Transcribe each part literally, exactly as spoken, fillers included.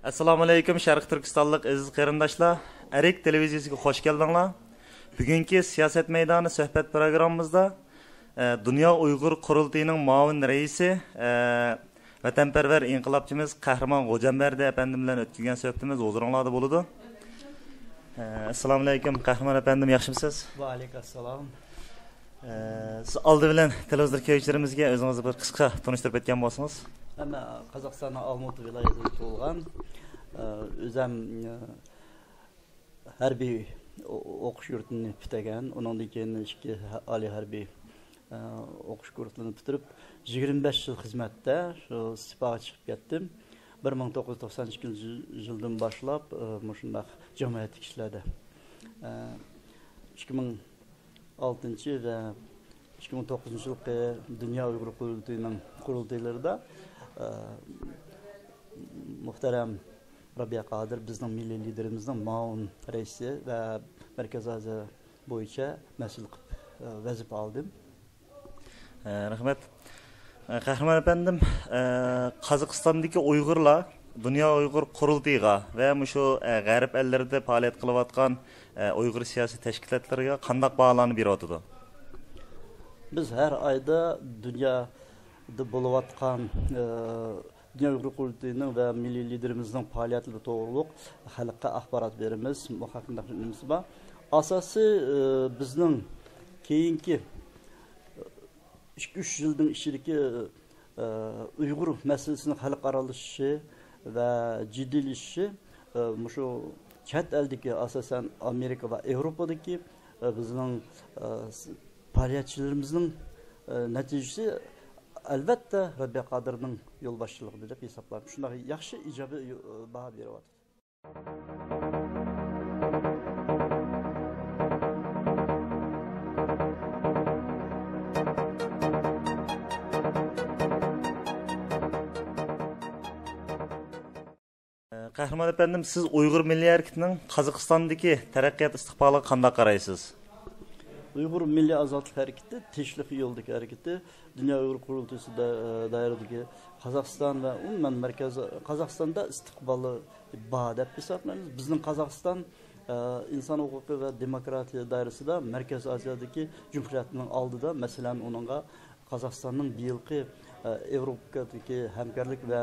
ئەسسالامۇئەلەيكۇم، شەرقىي تۈركىستانلىق ئەزىز قېرىنداشلار. ئەرك تېلېۋىزىيەسىگە خوش كەلدىڭلار. بۈگۈنكى سىياسەت مەيدانى سۆھبەت پروگراممىمىزدا، ئە، دۇنيا ئۇيغۇر قۇرۇلتىيىنىڭ مۇئاۋىن رەئىسى، ئە، ۋەتەنپەرۋەر ئىنقىلابچىمىز قەھرىمان غوجامبەردى ئەپەندىم بىلەن ئۆتكۈزگەن سۆھبىتىمىز ھۇزۇرۇڭلاردا بولىدۇ. ئە، ئەسسالامۇئەلەيكۇم، قەھرىمان ئەپەندىم، ياخشىمۇسىز؟ ۋەئەلەيكۇم ئەسسالام. ئە، سىز ئالدى بىلەن تېلېۋىزور كۆرگۈچىلىرىمىزگە ئۆزىڭىزنى بىر قىسقا تونۇشتۇرۇپ ئۆتكەن بولسىڭىز. مەن قازاقىستاننىڭ ئالمۇتا ۋىلايىتىدە تۇغۇلغان. ئە، ئۆزۈم، ئە، ھەربىي ئو-، ئوقۇش يۇرتىنى پۈتتۈرگەن. ئۇنىڭدىن كېيىن ئىككى ھە-، ئالىي ھەربىي، ئە، ئوقۇش يۇرتلىرىنى پۈتتۈرۈپ، يىگىرمە بەش يىل خىزمەتتە شۇ سېپاغا چىقىپ كەتتىم. بىر مىڭ توققۇز يۈز توقسان ئىككىنچى يىلدىن باشلاپ، ئە، مۇشۇنداق جامائەتلىك ئىشلاردا، ئە، ئىككى مىڭ ئالتىنچى ۋە ئىككى مىڭ توققۇزىنچى يىلقى دۇنيا ئۇيغۇر قۇرۇلتىيىنىڭ قۇرۇلتىيلىرىدا، ئە، مۇھتەرەم رابىيە قادىر بىزنىڭ مىللىي لىدېرىمىزنىڭ مۇئاۋىن رەئىسى ۋە مەركەزىي ئازىيا بويىچە مەسئۇل قىلىپ، ئە، ۋەزىپە ئالدىم. ئە، رەھمەت. ئە، قەھرىمان ئەپەندىم، ئە، قازاقىستاندىكى ئۇيغۇرلار دۇنيا ئۇيغۇر قۇرۇلتىيىغا ۋە مۇشۇ، ئە، غەرب ئەللىرىدە پائالىيەت قىلىۋاتقان، ئە، ئۇيغۇر سىياسىي تەشكىلاتلىرىغا قانداق باھالارنى بېرىۋاتىدۇ؟ بىز ھەر ئايدا دۇنيادا بولۇۋاتقان، ئە، دۇنيا ئۇيغۇر قۇرۇلتىيىنىڭ ۋە مىللىي لىدېرىمىزنىڭ پائالىيەتلىرى توغرۇلۇق خەلققە ئاخبارات بېرىمىز. مۇ-، خەلقنىڭ نېمىسى بار. ئاساسىي، ئە، بىزنىڭ كېيىنكى ئىككى، ئۈچ يىلنىڭ ئىچىدىكى، ئە، ئۇيغۇر مەسىلىسىنىڭ خەلقئارالىشىشى ۋە جىددىيلىشىشى، ئە، مۇشۇ چەت ئەلدىكى، ئاساسەن، ئامېرىكا ۋە ئاۋروپادىكى، ئە، بىزنىڭ، ئە، س-، پائالىيەتچىلىرىمىزنىڭ، ئە، نەتىجىسى، ئەلۋەتتە، رەبىيە قادىرنىڭ يولباشچىلىقىدا دەپ ھېسابلايمەن. شۇنداق ياخشى ئىجابىي يو-، باھا بېرىۋاتىدۇ. قەھرىمان ئەپەندىم، سىز ئۇيغۇر مىللىي ھەرىكىتىنىڭ قازاقىستاندىكى تەرەققىيات ئىستىقبالىغا قانداق قارايسىز؟ ئۇيغۇر مىللىي ئازادلىق ھەرىكىتى تىنچلىق يولىدىكى ھەرىكىتى، دۇنيا ئۇيغۇر قۇرۇلتىيىسى دا-، دائىرىدىكى قازاقىستان ۋە ئومۇمەن مەركەزىي قازاقىستاندا ئىستىقبالى بار دەپ ھېسابلايمىز. بىزنىڭ قازاقىستان، ئە، ئىنسان ھوقۇقى ۋە دېموكراتىيە دائىرىسىدە مەركەزىي ئازىيادىكى جۇمھۇرىيەتنىڭ ئالدىدا، مەسىلەن، ئۇنىڭغا قازاقىستاننىڭ بىيىلقى، ئە، ئاۋروپادىكى ھەمكارلىق ۋە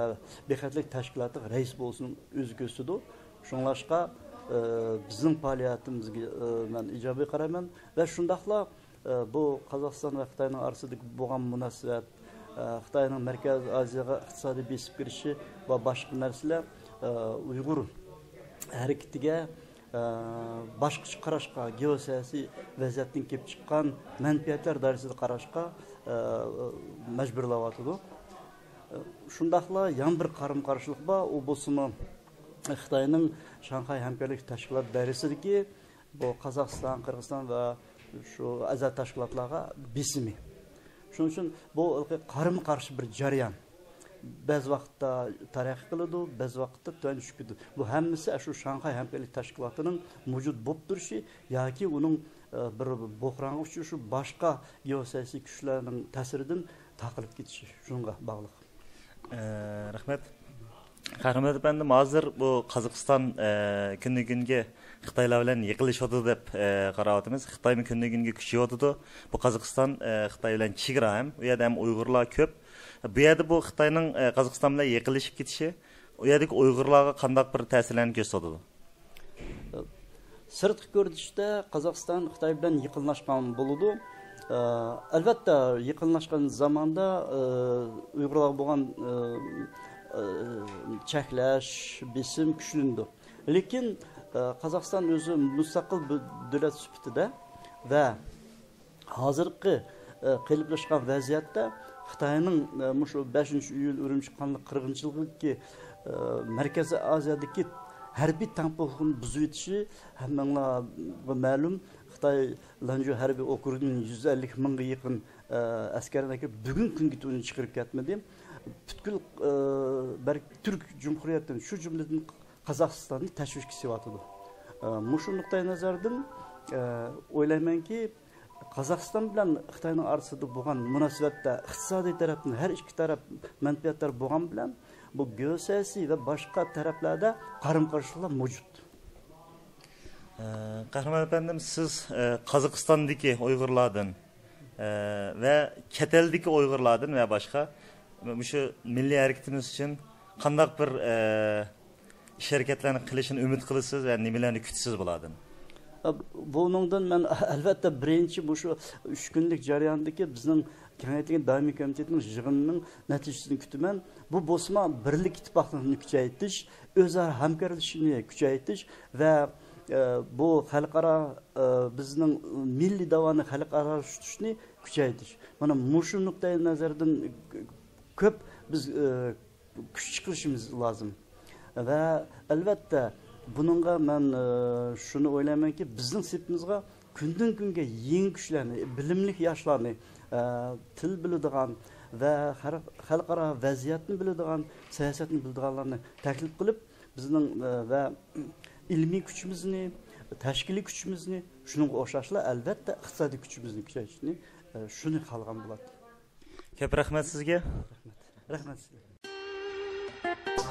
بىخەتەرلىك تەشكىلاتىغا رەئىس بولۇشىنىڭ ئۆزى كۆرسىتىدۇ. شۇڭلاشقا، ئە، بىزنىڭ پائالىيىتىمىزگە، ئە، مەن ئىجابىي قارايمەن ۋە شۇنداقلا، ئە، بۇ قازاقىستان ۋە خىتاينىڭ ئارىسىدىكى بولغان مۇناسىۋەت، ئە، خىتاينىڭ مەركەزىي ئازىياغا ئىقتىسادىي بېسىپ كىرىشى ۋە باشقا نەرسىلەر، ئە، ئۇيغۇر ھەرىكىتىگە، ئە، باشقىچە قاراشقا، گېئوسىياسىي ۋەزىيەتتىن كېلىپ چىققان مەنپىئەتلەر دائىرىسىدە قاراشقا، ئە، مەجبۇرلاۋاتىدۇ. شۇنداقلا يەنە بىر قارىمۇ قارشىلىق بار، ئۇ بولسىمۇ خىتاينىڭ شاڭخەي ھەمكارلىق تەشكىلاتى دائىرىسىدىكى بۇ قازاقىستان، قىرغىزىستان ۋە شۇ ئەزا تەشكىلاتلارغا بېسىمى. شۇنىڭ ئۈچۈن بۇ ھېلىقى قارىمۇ قارشى بىر جەريان. بەزى ۋاقىتتا تەرەققىي قىلىدۇ، بەزى ۋاقىتتا تۆۋەن چۈشۈپ كېتىدۇ. بۇ ھەممىسى شۇ شاڭخەي ھەمكارلىق تەشكىلاتىنىڭ مەۋجۇت بولۇپ تۇرۇشى ياكى ئۇنىڭ، ئە، بىر بۇھرانغا ئۇچرىشىپ، باشقا گېئوسىياسىي كۈچلەرنىڭ تەسىرىدىن تارقىلىپ كېتىشى شۇنىڭغا باغلىق. ئە، رەھمەت. قەھرىمان ئەپەندىم، ھازىر بۇ قازاقىستان، ئە، كۈندىن كۈنگە خىتايلار بىلەن يېقىنلىشىۋاتىدۇ دەپ، ئە، قاراۋاتىمىز. خىتايمۇ كۈندىن كۈنگە كۈچىيىۋاتىدۇ. بۇ قازاقىستان، ئە، خىتاي بىلەن چېگرا ھەم، ئۇ يەردە ھەم ئۇيغۇرلار كۆپ. بۇ يەردە بۇ خىتاينىڭ، ئە، قازاقىستان بىلەن يېقىنلىشىپ كېتىشى، ئۇ يەردىكى ئۇيغۇرلارغا قانداق بىر تەسىرلەرنى كۆرسىتىۋاتىدۇ؟ سىرتقى كۆرۈنۈشتە قازاقىستان خىتاي بىلەن يېقىنلاشقان بولىدۇ. ئە، ئەلۋەتتە، يېقىنلاشقان زاماندا، ئە، ئۇيغۇرلارغا بولغان، ئە، ئە، چەكلەش، بېسىم كۈچلىنىدۇ. لېكىن، ئە، قازاقىستان ئۆزى مۇستەقىل بىر دۆلەت سۈپىتىدە ۋە ھازىرقى، ئە، قېلىپلاشقان ۋەزىيەتتە خىتاينىڭ، ئە، مۇشۇ بەشىنچى ئىيۇل ئۈرۈمچى قانلىق قىرغىنچىلىقىدىكى، ئە، مەركەزىي ئازىيادىكى ھەربىي تەڭپۇڭلۇقنى بۇزۇۋېتىشى ھەممىڭلارغا مەلۇم. خىتاي لانجۇ ھەربىي ئوكرۇگىنىڭ يۈز ئەللىك مىڭغا يېقىن، ئە، ئەسكەرنى ئەكىرىپ، بۈگۈنكى كۈنگىچە ئۇنى چىقىرىپ كەتمىدى. پۈتكۈل، ئە، بەلكى تۈرك جۇمھۇرىيەتتىن، شۇ جۈملىدىن قازاقىستاننى تەشۋىشكە سېلىۋاتىدۇ. ئە، مۇشۇ نۇقتىئى نەزەردىن، ئە، ئويلايمەنكى، قازاقىستان بىلەن خىتاينىڭ ئارىسىدا بولغان مۇناسىۋەتتە ئىقتىسادىي تەرەپتىن ھەر ئىككى تەرەپ مەنپىئەتلەر بولغان بىلەن، بۇ گۆسەسى ۋە باشقا تەرەپلەردە قارىمۇ قارشىلىقلار مەۋجۇت. ئە، قەھرىمان ئەپەندىم، سىز، ئە، قازاقىستاندىكى ئۇيغۇرلاردىن، ئە، ۋە چەت ئەلدىكى ئۇيغۇرلاردىن ۋە باشقا مۇشۇ مىللىي ھەرىكىتىمىز ئۈچۈن قانداق بىر، ئە، ئىش ھەرىكەتلەرنى قىلىشىنى ئۈمىد قىلىسىز ۋە نېمىلەرنى كۈتىسىز بۇلاردىن؟ بۇنىڭدىن مەن ئەلۋەتتە بىرىنچى مۇشۇ ئۈچ كۈنلۈك جەرياندىكى بىزنىڭ كېڭەيتىلگەن دائىمىي كومىتېتنىڭ يىغىنىنىڭ نەتىجىسىنى كۈتىمەن. بۇ بولسىمۇ بىرلىك ئىتتىپاقلىقنى كۈچەيتىش، ئۆزئارا ھەمكارلىشىشنى كۈچەيتىش ۋە، ئە، بۇ خەلقئارا، ئە، بىزنىڭ مىللىي داۋانى خەلقئارالاشتۇرۇشنى كۈچەيتىش. مانا مۇشۇ نۇقتەي نەزەردىن كۆپ بىز، ئە، كۈچ چىقىرىشىمىز لازىم. ۋە ئەلۋەتتە، بۇنىڭغا مەن، ئە، شۇنى ئويلايمەنكى، بىزنىڭ سېپىمىزغا كۈندىن كۈنگە يېڭى كۈچلەرنى، بىلىملىك ياشلارنى، ئە، تىل بىلىدىغان ۋە خەر-، خەلقئارا ۋەزىيەتنى بىلىدىغان، سىياسەتنى بىلىدىغانلارنى تەكلىپ قىلىپ، بىزنىڭ، ئە، ۋە ئىلمىي كۈچىمىزنى، تەشكىلىي كۈچىمىزنى، شۇنىڭغا ئوخشاشلا ئەلۋەتتە ئىقتىسادىي كۈچىمىزنى كۈچەيتىشنى، ئە، شۇنى خالىغان بولاتتىم. كۆپ رەھمەت سىزگە. رەھمەت. رەھمەت سىزگە.